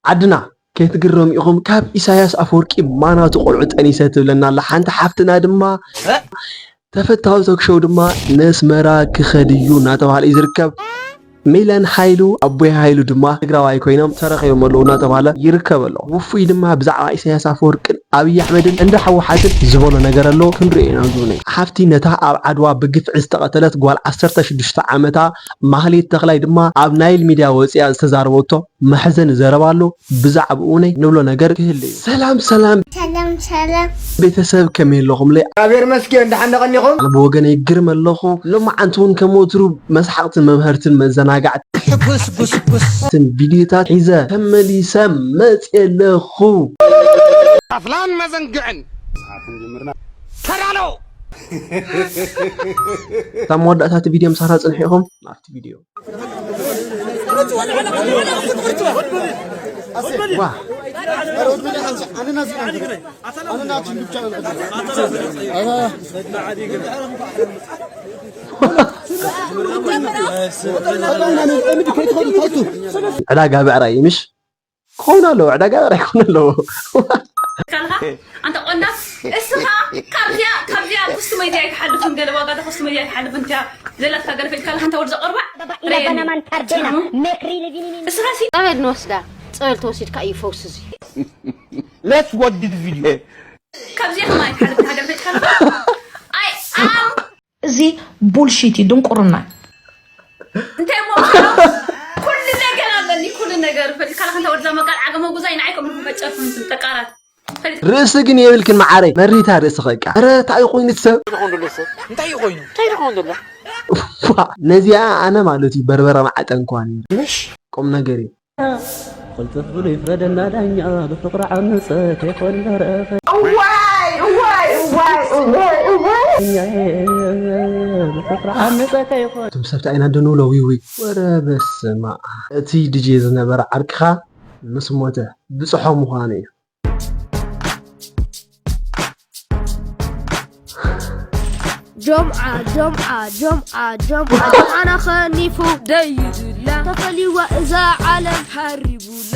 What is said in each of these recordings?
ዓድና ከይትግረሙ ኢኹም፣ ካብ ኢሳያስ ኣፈወርቂ ማናቱ ቆልዑ ጠኒሰ ትብለና ኣላ ሓንቲ ሓፍትና ድማ። ተፈታዊ ቶክ ሾው ድማ ነስመራ ክኸድ እዩ እናተባህለ እዩ ዝርከብ። ሚለን ሃይሉ ኣቦይ ሃይሉ ድማ ትግራዋይ ኮይኖም ተረኺቦም ኣለዉ እናተባህለ ይርከብ ኣሎ። ውፉይ ድማ ብዛዕባ ኢሳያስ ኣፈወርቅን ኣብይ ኣሕመድን እንዳ ህወሓትን ዝበሎ ነገር ኣሎ፣ ክንሪኦ ኢና ኣብዚ እውነ። ሓፍቲ ነታ ኣብ ዓድዋ ብግፍዒ ዝተቐተለት ጓል ዓሰርተ ሽዱሽተ ዓመታ ማህሌት ተኽላይ ድማ ኣብ ናይል ሚድያ ወፂኣ ዝተዛረበቶ መሕዘኒ ዘረባ ኣሎ። ብዛዕባኡ ናይ ንብሎ ነገር ክህሉ እዩ። ሰላም ሰላም ሰላም ሰላም። ቤተሰብ ከመይ ኣለኹምለይ? እግዚኣብሔር ይመስገን፣ ደሓን ደቐኒኹም? ኣነ ብወገነይ ግርም ኣለኹ። ሎማዓንቲ እውን ከም ወትሩ መስሓቕትን መምሃርትን መዘናጋዕትን ሕጉስ ጉስጉስ ትን ቪድዮታት ሒዘ ተመሊሰ መፅየ ኣለኹ። ኣፍላን መዘንግዕን ተዳሎ። እታ መወዳእታ እቲ ቪድዮ ምሳና ፅንሑ ኢኹም ኣብቲ ቪድዮ። ዕዳጋ ብዕራይ ምሽ ክኸውን ኣለዎ፣ ዕዳጋ ብዕራይ ክኸውን ኣለዎ። ካልኻ ኣንተ ቆንዳፍ እስኻ ካብዚኣ ካብዚኣ ኩስቱ መይዲ ኣይትሓልፍን ገለ ዋጋ ኩስቱ መይዲ ኣይትሓልፍን እያ ዘላትካ ገለ ፈይድ ካልኻ ኣንተ ወዲ ዘቆርባዕ ረየኒ። እስኻ ሲ ጸበል ንወስዳ። ጸበል ተወሲድካ እዩ ፈውሲ እዚ። Let's watch this video. ካብዚኣ ከማ ኣይትሓልፍን ሃገር ፈይድ ካልኻ። ኣይ ኣም እዚ ቡልሺት እዩ፣ ድንቁርና። እንታይ እሞ ኩሉ ነገር ኣለኒ፣ ኩሉ ነገር ፈሊካ ለካ እንተ ወድዛ መቃል ዓገመ ጉዛይ ንዓይ ከም መጨፍን ጠቃራት ፈሊካ። ርእሲ ግን የብልክን መዓረይ፣ መሪታ ርእሲ ኸቃ። ኧረ እንታይ ኮይኑ ሰብ? እንታይ ኮይኑ? እንታይ ኮይኑ? ዋ፣ ነዚኣ ኣነ ማለት እዩ በርበረ መዓጠንኳ ነይረ። ምሽ? ቁም ነገር እዩ። ቅልጥፍ ብሉ ይፍረደና ዳኛ፣ ብፍቕሪ ዓመጸ ከይኮን ደረፈ። እዋይ፣ እዋይ፣ እዋይ፣ እዋይ፣ እዋይ። ዳኛዬ፣ ብፍቕሪ ዓመጸ ከይኮን። እቶም ሰብ እንታይ ኢና እንዶ ንብሎ፣ ዊዊ። ወረ በስመ ኣብ። እቲ ዲጄ ዝነበረ ዓርክኻ ምስ ሞተ ብጽሖ ምዃኑ እዩ። ጆምዓ ጆምዓ ጆምዓ ጆምዓ ጆምዓና ኸኒፉ ደይዱላ ተፈሊዋ እዛ ዓለም ሃሪቡላ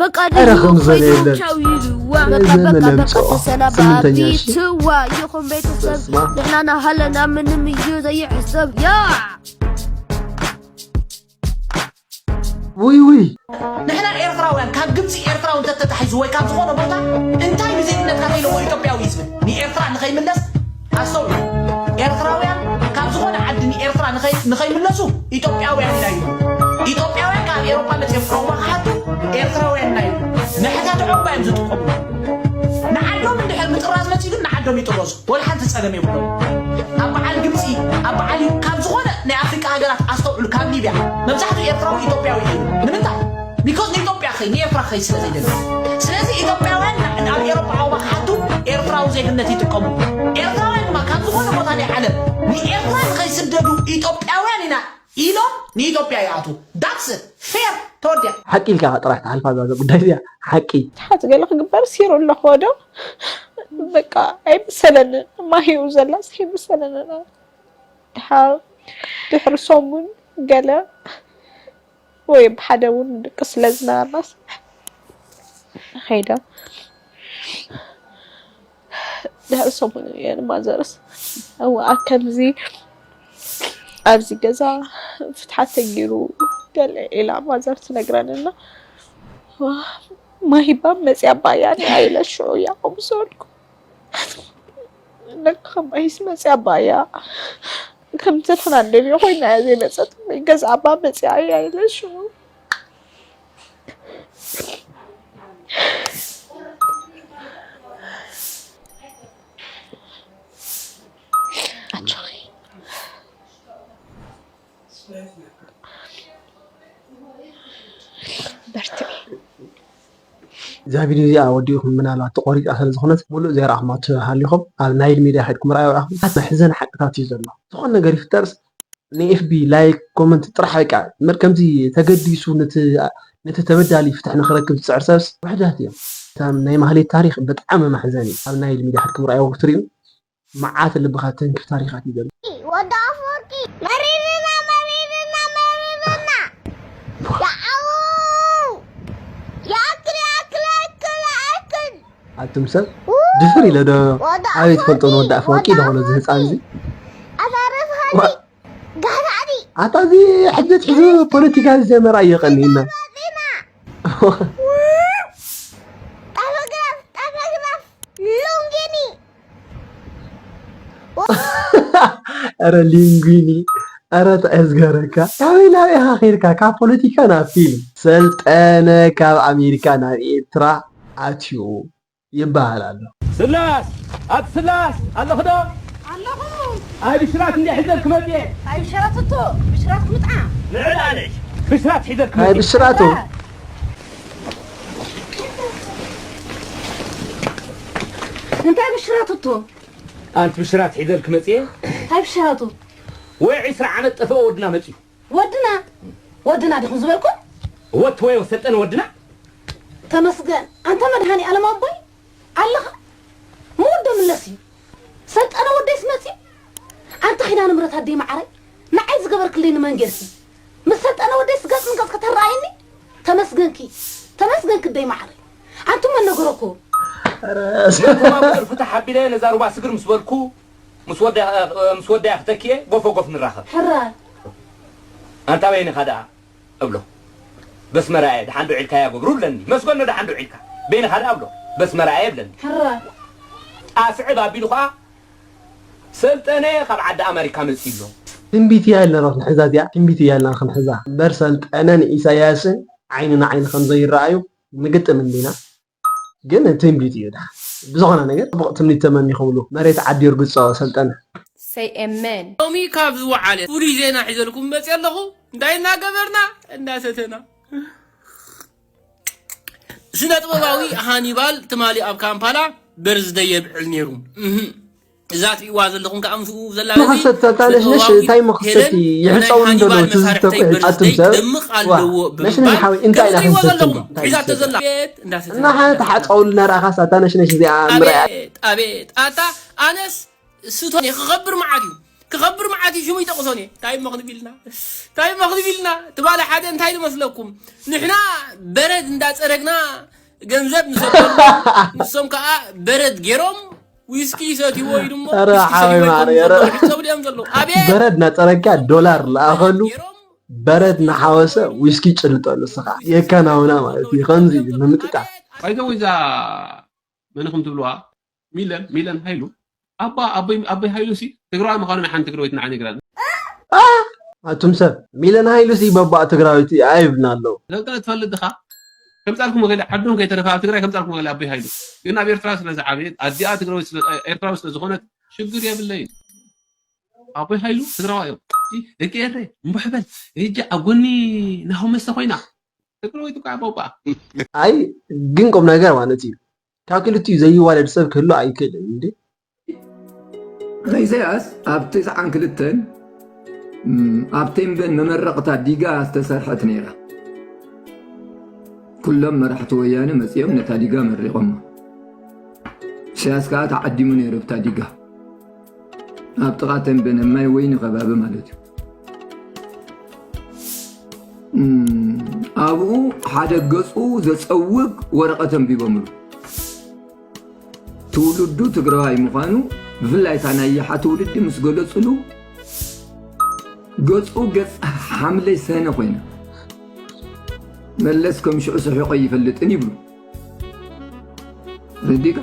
በቃ ኧረ ደዩ ከምዚ ኸይዱ የለን። ቻው ኢልዋ በቃ በቃ በቃ ተሰናባቢትዋ ይኹን ቤተሰብ ንሕና ናሃለና ምንም እዩ ዘይሕሰብ ያ ውይ ውይ። ንሕና ኤርትራውያን ካብ ግብጺ ኤርትራዊ እንተተታሒዙ ወይ ካብ ዝኾነ ቦታ እንታይ ብዜግነትካ ተይለዎ ኢትዮጵያዊ እዩ ዝብል። ንኤርትራ ንኸይምለስ ኣስተውዕሉ። ኤርትራውያን ካብ ዝኾነ ዓዲ ንኤርትራ ንኸይ-፣ ንኸይምለሱ ኢትዮጵያውያን ኢና ይብሉ። ኢትዮጵያውያን ካብ ኤሮፓ መጺኦም ዑቕባ ክሓቱ ኤርትራውያን ኢና ይብሉ። መሕታት ዑቕባ እዮም ዝጥቀሙ። ንዓዶም እንድሕር ምጥራዝ መጺኡ ግን ንዓዶም ይጥረዙ። ወላ ሓንቲ ጸገም የብሎም። ኣብ በዓል ግብጺ፣ ኣብ በዓል ዩ-፣ ካብ ዝኾነ ናይ ኣፍሪቃ ሃገራት ኣስተውዕሉ፣ ካብ ሊብያ መብዛሕትኡ ኤርትራዊ ኢትዮጵያዊ እዩ። ንምንታይ? ቢኮዝ ንኢትዮጵያ ኸይ-፣ ንኤርትራ ኸይ ስለ ዘይደሊ። ስለዚ ኢትዮጵያውያን ን-፣ ኣብ ኤሮፓ ዓቕባ ክሓቱ ኤርትራዊ ዜግነት ይጥቀሙ። ኤርትራውያን ድማ ካብ ዝኾነ ቦታ ናይ ዓለም ንኤርትራ ንኸይስደዱ ኢትዮጵያውያን ኢና ኢሎም ንኢትዮጵያ ይኣትዉ። ዳትስ ፌር ተወዲያ። ሓቂ ኢልካ ኢኻ ጥራሕ ትሓልፋ እዛ ጉዳይ እዚኣ። ሓቂ። ትሓት ገለ ክግበር ሲሩ ኣለኹ ዶ? በቃ ኣይምሰለንን። ማሂኡ ዘላስ ኣይምሰለንን። ድሓር ድሕሪ ሰሙን ገለ ወይ ብሓደ እውን ድቂ ስለ ዝነበርናስ ኸይደ። ድሕሪ ሰሙን እየን ማዘርስ፣ እዋ፣ ከምዚ ኣብዚ ገዛ ፍትሓት ተጊሩ ገለ ኢላ ማዘር ትነግረንና። ዋ፣ ማሂባ መፅያ ባያ ንዓይ ኢለ ሽዑ እያ ከምኡ ዝበልኩ። ለካ ከማይስ መፅያ ባያ። ከምቲ ንሕና እንደልዮ ኮይና እያ ዘይመፀት። ገዛ ኣባ መፅያ እያ ኢለ ሽዑ። ኣጆኺ። በርትዒ። እዛ ቪድዮ እዚኣ ወዲእኹም ምናልባት ተቖሪጻ ስለ ዝኾነት ሙሉእ ዘይረኣኹማ ትሃሊኹም ኣብ ናይል ሚድያ ከድኩም ረኣዩ ኢኹም። መሕዘኒ ሓቅታት እዩ ዘሎ። ዝኾነ ነገር ይፍጠርስ ን ኤፍ ቢ ላይክ ኮመንት ጥራሕ በቃ እምበር ከምዚ ተገዲሱ ነቲ ነቲ ተበዳሊ ፍትሒ ንኽረክብ ዝጽዕር ሰብስ ውሕዳት እዮም። እታ ናይ ማህሌት ታሪኽ ብጣዕሚ መሕዘኒ እዩ። ኣብ ናይል ሚድያ ከድኩም ረኣዩ ክትሪኡ መዓት ልብኻ ተንክፍ ታሪኻት እዩ ዘሎ። ወዲ ኣፈወርቂ መሪርና መሪርና መሪርና ያዓው። ኣቱም ሰብ ድፍር ኢለ ዶ ኣበይ ትፈልጦ ንወዳእ ፈወቂ ዶ ኾነ እዚ ህፃን እዚ ኣታረፍሃኒ ጋህዳዕዲ ኣታ እዚ ሕጂ ትሕዙ ፖለቲካ ዝጀመረ ኣየቀኒና ዜና ጠፈግራፍ ጠፈግራፍ ሉንጊኒ ረ ሊንጉኒ ረ ተእዝገረካ ካበይ ናበይ ኢኻ ከይድካ ካብ ፖለቲካ ናብ ፊልም ሰልጠነ ካብ ኣሜሪካ ናብ ኤርትራ ኣትዩ ይበሃል ኣሎ ስላስ ኣቲ ስላስ ኣለኽዶ ኣለኹ ኣይ ብሽራት እንዲ ሕዘል ክመፅየ ኣይ ብሽራት እቶ ብሽራት ክምጣ ንዕድ ኣነሽ ብሽራት ሕዘል ናይ ክመፅየ ብስራቱ እንታይ ብሽራት እቶ ኣንቲ ብሽራት ሒዘል ክመፅየ እንታይ ብሽራቱ ወይ ዒስራ ዓመት ጠፍኦ ወድና መፅዩ ወድና ወድና ዲኹም ዝበልኩም ወት ወይ ሰልጠነ ወድና ተመስገን ኣንተ መድሃኒ ኣለም ኣቦይ ኣለኻ ምወዶ ምለስ እዩ ሰልጠነ ወደይስ መፅዩ ኣንተ ኺዳ ንምረት ኣደይ መዓረይ ንዓይ ዝገበርክለይ ንመንጌርሲ ምስ ሰልጠነ ወደይስ ገጽ ንገጽ ከተረኣይኒ ተመስገንኪ ተመስገንኪ ደይ መዓረይ ኣንቱ መነገረኮ ተባብር ፍትሕ ኣቢለ ነዛ ሩባ ስግር ምስ በልኩ ምስ ወዳ ምስ ወዳያ ክተክየ ጎፎ ጎፍ ንራኸብ ሕራይ ኣንታ በይንኻ ደኣ እብሎ በስመራ እየ ደሓን ዶ ዒልካ እያ ገብሩ ብለኒ መስገኖ ደሓን ዶ ዒልካ በይንኻ ደኣ እብሎ በስመራ እየ ብለኒ ሕራይ ኣስዕብ ኣቢሉ ኸዓ ሰልጠነ ካብ ዓዲ ኣመሪካ መፂ ኣሎ ትንቢት እያ ኢልና ክንሕዛ እዚኣ ትንቢት እያ ኢልና ክንሕዛ እምበር ሰልጠነ ንኢሳያስን ዓይኒ ንዓይኒ ከም ዘይረኣዩ ንግጥም እንዲና ግን ትንቢት እዩ ዳ ብዝኾነ ነገር ፅቡቕ ትምኒት ተመኒኹምሉ መሬት ዓዲ ይርግፆ ሰልጠነ Say amen. ሎሚ ካብ ዝወዓለ ፍሉይ ዜና ሒዘልኩም መፅእ ኣለኹ እንታይ እናገበርና እንዳሰተና ስነ ጥበባዊ ሃኒባል ትማሊ ኣብ ካምፓላ በርዝደይ የብዕል ነይሩ እዛ ትሪእዋ ዘለኹም ከዓ ምስኡ ዘላ መኸሰት ታነሽነሽ እንታይ መኸሰት ይሕፀውን ዘሎ ትዝተኩ ኣቱም ሰብ ነሽነሽ ሓዊ እንታይ ኢና ክንሰትም ሒዛቶ ዘላ እና ሓነ ተሓፀውልና ረኣኻስ ኣታ ነሽነሽ እዚኣ ምርኣያ ኣቤት ኣቤት ኣታ ኣነስ ስቶን ክኸብር መዓት እዩ ክኸብር መዓት እዩ ሽሙ ይጠቕሶን እየ እንታይ እሞ ክንቢልና እንታይ እሞ ክንቢልና ትባለ ሓደ እንታይ ዝመስለኩም ንሕና በረድ እንዳፀረግና ገንዘብ ንሰበሉ ንሶም ከዓ በረድ ገይሮም ዊስኪ ይሰትይዎ ኢሉ እሞ ኧረ ሓወይ ማር ኧረ ጸብሉ እዮም ዘለዉ ኣቤት በረድ ናፀረግካ ዶላር ለኣኸሉ በረድ ናሓወሰ ዊስኪ ጭልጠሉ ስኻ የከናውና ማለት እዩ ከምዚ እዩ ንምጥጣ ባይዘው እዛ መን ኢኹም ትብልዋ ሚለን ሚለን ሃይሉ ኣባ ኣቦይ ኣቦይ ሃይሉ ሲ ትግራዋይ ምዃኑ ናይ ሓንቲ ትግራወይት ንዓይ ነግራኒ ኣቱም ሰብ ሚለን ሃይሉ ሲ በባእ ትግራዊት ኣይብልና ኣለዉ ዘብጠነ ትፈልጥ ድኻ ከምፃልኩም ወገለ ዓዶም ከይተረፈ ኣብ ትግራይ ከምፃልኩም ወገለ ኣቦይ ሃይሉ ግን ኣብ ኤርትራ ስለ ዝዓበየት ኣዲኣ ትግራወይት ስለ- ኤርትራዊ ስለ ዝኾነት ሽግር የብለይን ኣቦይ ሃይሉ ትግራዋይ እዮም ደቂ ኤረ እምቡሕበል እጃ ኣብ ጎኒ ናሆም መስተ ኮይና ትግራወይት እኳ ኣቦባ ኣይ ግን ቁም ነገር ማለት እዩ ካብ ክልቲኡ ዘይዋለድ ሰብ ክህሉ ኣይክእልን እንዴ ኢሳያስ ኣብ ትስዓን ክልተን ኣብ ቴምቤን መመረቕታ ዲጋ ዝተሰርሐት ነይራ። ኩሎም መራሕቲ ወያነ መጺኦም ነታ ዲጋ መሪቖማ። ኢሳያስ ከኣ ተዓዲሙ ነይሩ ኣብታ ዲጋ። ኣብ ጥቓ ቴምቤን ኣብ ማይ ወይኒ ከባቢ ማለት እዩ። ኣብኡ ሓደ ገጹ ዘጸውግ ወረቐት ኣንቢቦምሉ። ትውልዱ ትግራዋይ ምዃኑ ብፍላይ እታ ናይ ይሓ ትውልዲ ምስ ገለጹሉ ገጹ ገጽ ሓምለይ ሰነ ኮይና መለስ ከም ሽዑ ስሒቆ ይፈልጥን ይብሉ ረዲካ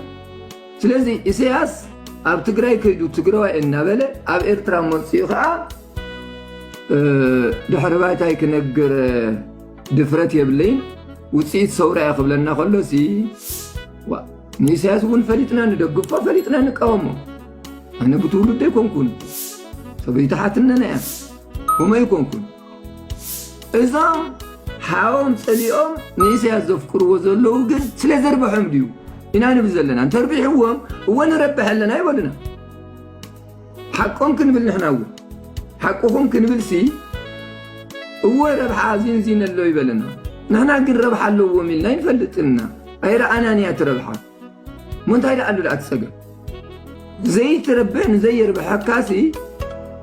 ስለዚ ኢሳያስ ኣብ ትግራይ ከይዱ ትግራዋይ እናበለ ኣብ ኤርትራ መፅኡ ከዓ ድሕሪ ባይታይ ክነግር ድፍረት የብለይን ውፅኢት ሰውራ እየ ክብለና ከሎ ሲ ንኢሳያስ እውን ፈሊጥና ንደግፎ ፈሊጥና ንቃወሞ ኣነ ብትውልዶ ኣይኮንኩን ሰበይቲ ሓትነና እያ ከምኡ ኣይኮንኩን እዞም ሓዎም ፀሊኦም ንኢሳያስ ዘፍቅርዎ ዘለዉ ግን ስለ ዘርበሖም ድዩ ኢና ንብል ዘለና እንተርቢሕዎም እወ ንረብሐ ኣለና ይበሉና ሓቆም ክንብል ንሕና እውን ሓቅኹም ክንብል ሲ እወ ረብሓ ኣዚንዚን ኣለዉ ይበለና ንሕና ግን ረብሓ ኣለዎም ኢልና ይንፈልጥና ኣይረኣናን እያ ትረብሓ እሞ እንታይ ደኣ ኣሎ ደኣ ትጸገም ዘይትረብሕ ንዘየርብሐካሲ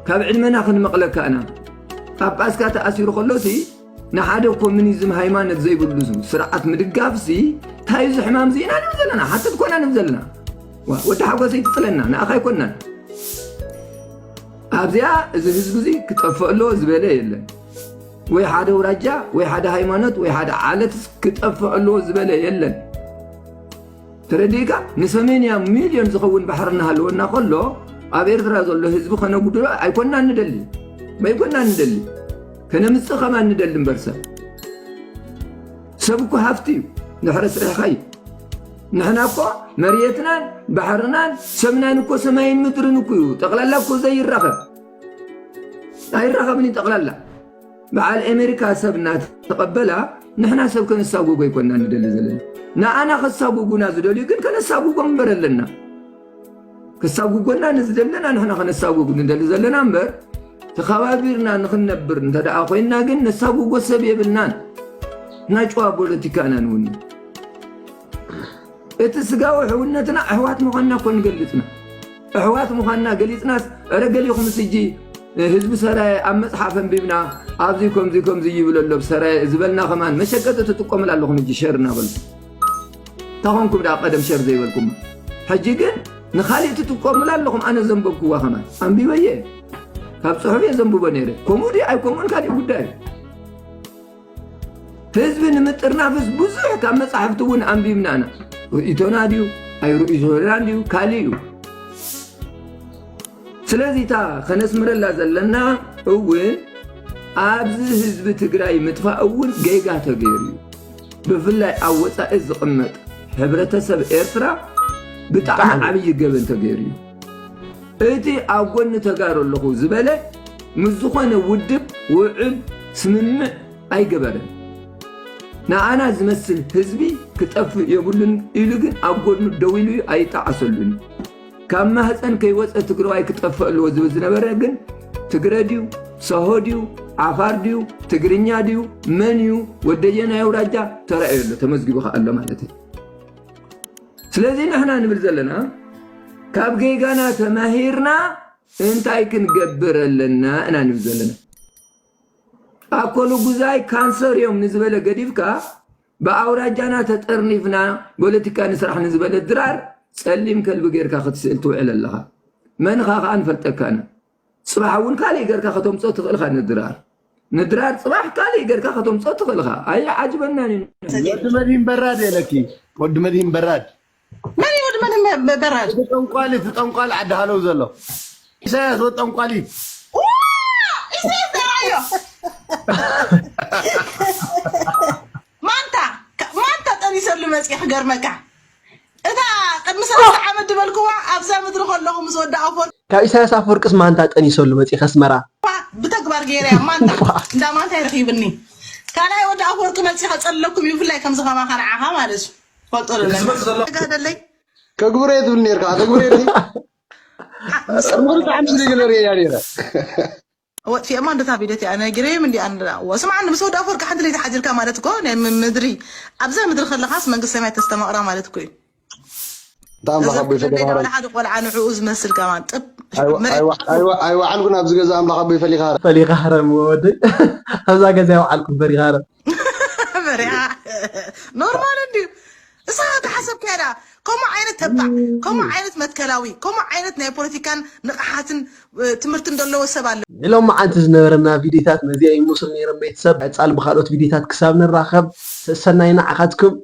ካብ ዕድመና ክንመቕለካ ኢና ጳጳስካ ተኣሲሩ ከሎሲ ንሓደ ኮሚኒዝም ሃይማኖት ዘይብሉ ስርዓት ምድጋፍሲ እንታይ እዚ ሕማም እዚ ኢና ንብል ዘለና? ሓተት ኮና ንብል ዘለና። ዋ፣ ወዲ ሓጎስ ይጥለና፣ ንኣኻ ኣይኮናን። ኣብዚኣ እዚ ህዝቢ እዚ ክጠፍእ ኣለዎ ዝበለ የለን። ወይ ሓደ ኣውራጃ፣ ወይ ሓደ ሃይማኖት፣ ወይ ሓደ ዓለትስ ክጠፍእ ኣለዎ ዝበለ የለን። ተረዲእካ? ንሰማንያ ሚልዮን ዝኸውን ባሕሪ እናሃለወና ከሎ፣ ኣብ ኤርትራ ዘሎ ህዝቢ ከነጉድሎ ኣይኮናን ንደሊ። ኣይኮናን ንደሊ። ከነምጽእ ከማን ንደሊ እምበር ሰብ። ሰብ እኮ ሃፍቲ እዩ። ድሕሪ ስሪሕኻ እዩ። ንሕና እኮ መሬትናን ባሕርናን ሰብናን እኮ ሰማይን ምድርን እኮ እዩ። ጠቕላላ እኮ ዘይራኸብ። ኣይራኸብን እዩ ጠቕላላ። በዓል ኣሜሪካ ሰብ እናተቐበላ ንሕና ሰብ ከነሳጉጎ ኣይኮና ንደሊ ዘለና። ንኣና ከሳጉጉና ዝደልዩ ግን ከነሳጉጎም እምበር ኣለና። ከሳጉጎና ንዝደለና ንሕና ከነሳጉግ ንደሊ ዘለና እምበር፣ ተኸባቢርና ንኽንነብር እንተ ደኣ ኮይንና ግን ነሳጉጎ ሰብ የብልናን። ናጭዋ ፖለቲካ ኢና ንውንን። እቲ ስጋዊ ሕውነትና ኣሕዋት ምዃንና እኮ ንገልጽና። ኣሕዋት ምዃንና ገሊጽናስ፣ "እረ ገሊኹምስ ሕጂ ህዝቢ ሰራየ ኣብ መጽሓፍ ኣንቢብና፣ ኣብዚ ከምዚ ከምዚ ይብል ኣሎ ብሰራየ" ዝበልና ከማን መሸቀጢ ትጥቀሙላ ኣለኹም። ሕጂ ሸር እናበልኩም። እንታይ ኾንኩም ደኣ ቀደም ሸር ዘይበልኩም? ሕጂ ግን ንኻሊእ ትጥቀሙላ ኣለኹም። ኣነ ዘንበብኩዋ ከማን ኣንቢበየ። ካብ ጽሑፍ እየ ዘንብቦ ነይረ። ከምኡ ድዩ ኣይከምኡን ካልእ ጉዳይ እዩ። ህዝቢ ንምጥርናፍስ ብዙሕ ካብ መጻሕፍቲ እውን ኣንቢብና ኢና። ርእይቶና ድዩ? ኣይርእይቶናን ድዩ? ካልእ እዩ። ስለዚ እታ ከነስምረላ ዘለና እውን ኣብዚ ህዝቢ ትግራይ ምጥፋእ እውን ጌጋ ተገይሩ እዩ። ብፍላይ ኣብ ወጻኢ ዝቕመጥ ሕብረተሰብ ኤርትራ ብጣዕሚ ብጣዕሚ። ዓብዪ ገበን ተገይሩ እዩ። እቲ ኣብ ጎኒ ተጋሩ ኣለኹ ዝበለ ምስ ዝኾነ ውድብ ውዕል ስምምዕ ኣይገበረን። ንኣና ዝመስል ህዝቢ ክጠፍእ የብሉን ኢሉ ግን ኣብ ጎድኑ ደው ኢሉ ኣይጠዓሰሉን። ካብ ማህፀን ከይወፀ ትግራዋይ ክጠፍእ ኣለዎ ዝብል ዝነበረ ግን ትግረ ድዩ፣ ሰሆ ድዩ፣ ዓፋር ድዩ፣ ትግርኛ ድዩ፣ መን እዩ፣ ወደየናይ ኣውራጃ ተራእዮ ኣሎ፣ ተመዝጊቡ ከኣ ኣሎ ማለት እዩ። ስለዚ ንሕና ንብል ዘለና ካብ ጌጋና ተማሂርና እንታይ ክንገብር ኣለና እና ንብል ዘለና። ኣኮሉ ጉዛይ ካንሰር እዮም ንዝበለ ገዲፍካ ብኣውራጃና ተጠርኒፍና ፖለቲካ ንስራሕ ንዝበለ ድራር ጸሊም ከልቢ ጌርካ ክትስእል ትውዕል ኣለኻ። መን ኢኻ ከኣ ንፈልጠካ ኢና። ጽባሕ እውን ካልእ ጌርካ ከተምጽኦ ትኽእል ኢኻ ንድራር። ንድራር ጽባሕ ካልእ ጌርካ ከተምጽኦ ትኽእል ኢኻ። ኣይዓጅበናን እዩ። ወዲ መድሂን በራድ የለኪ። ወዲ መድሂን በራድ። መን እዩ ወዲ መድሂን በ-፣ በራድ? እቲ ጠንቋሊ፣ እቲ ጠንቋሊ ዓዲ ሃለው ዘሎ። ኢሳያስ ወዲ ጠንቋሊ። ዋ! ኢሳያስ ደራዮ። ማንታ፣ ካ-፣ ማንታ ጠኒሰሉ መጽእ ክገርመካ። እታ ቅድሚ ሰለስተ ዓመት ዝበልክዋ ኣብዛ ምድሪ ከለኹ ምስ ወዲ ኣፈወርቂ ካብ ኢሳያስ ኣፈወርቅስ ማንታ ጠኒሰሉ መጽእ ከስመራ። ብተግባር ገይረያ ማንታ። ዋ። እንዳ ማንታ ይረኺብኒ። ካልኣይ ወዲ ኣፈወርቂ መጽእ ከጸልለኩም እዩ፣ ብፍላይ ከምዚ ከማኻ ንዓኻ ማለት እዩ። ፈልጦ ደለና። ክስመር ዘሎ። ተጋደለይ። ከግብሮ እየ ትብል ነርካ፣ ተግብሮ እየ። ቅድሚ ክልተ ዓመት ዝገለ ርእያ ነይረ። ወጥፊኦማ እንዶ እታ ቪድዮ እቲኣ ነጊረዮም እንዲ ኣነ ደኣ። እዋ፣ ስምዓኒ፣ ምስ ወዲ ኣፈወርቂ ሓንቲ ለይቲ ሓዲርካ ማለት እኮ ናይ ም-፣ ምድሪ፣ ኣብዛ ምድሪ ከለኻስ መንግስቲ ሰማይ ተስተማቕራ ማለት እኮ እዩ። እንታይ ኣምላኽ እዚ ኣቦይ ኩሉ ፈሊኻ እንዳ ሓረም። ሓደ ቆልዓ ንዕኡ ዝመስል ከማን ጥብ። ኣይዋ-፣ መሬት ኣይዋ-፣ ኣይዋ-፣ ኣይወዓልኩን ኣብዚ ገዛ ኣምላኽ ኣቦይ ፈሊኻ ሃረም። ፈሊኻ ሃረም ወደይ። ኣብዛ ገዛ ኣይወዓልኩን ፈሪኻ ሃረም። ፈሪኻ። ኖርማል እንድዩ። እሳ ተሓሰብካያ ደኣ፣ ከምኡ ዓይነት ተባዕ፣ ከምኡ ዓይነት መትከላዊ፣ ከምኡ ዓይነት ናይ ፖለቲካን ንቕሓትን፣ እ፣ ትምህርትን ዘለዎ ሰብ ኣሎ። ንሎሚ መዓልቲ ዝነበረና ቪዲዮታት ነዚኣ ይመስሉ ነይሮም ቤተሰብ። ቀጻሊ ብኻልኦት ቪዲዮታት ክሳብ ንራኸብ ሰሰናይ ንዓኻትኩም።